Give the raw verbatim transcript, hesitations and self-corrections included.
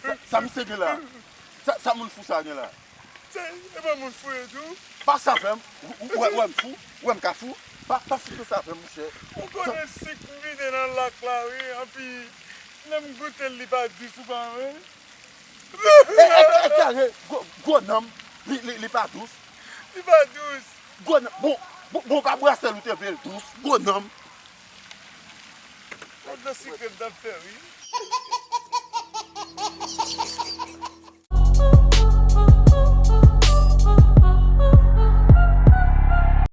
Sa, sa misye gen la? Sa, sa moun fou sa gen la? Se, e pa moun fou ye tou. Pa sa fè m. Ou, ou, ou wè, wè m fou? Ou wè m ka fou? Pa, pa fou sa fè m, monchè. Ou konnen sik m vide nan lak la, wi. Anpi, lè m goute l, li pa dous, ou pa wè? E, e, e, e, gwo, gwo nanm, li, li, li pa dous. Li pa dous. Gwo nanm, bon, bon, bon, pa bwasèl ou te vle l dous, gwo nanm. Yon dlo sikre m t ap fè, wi.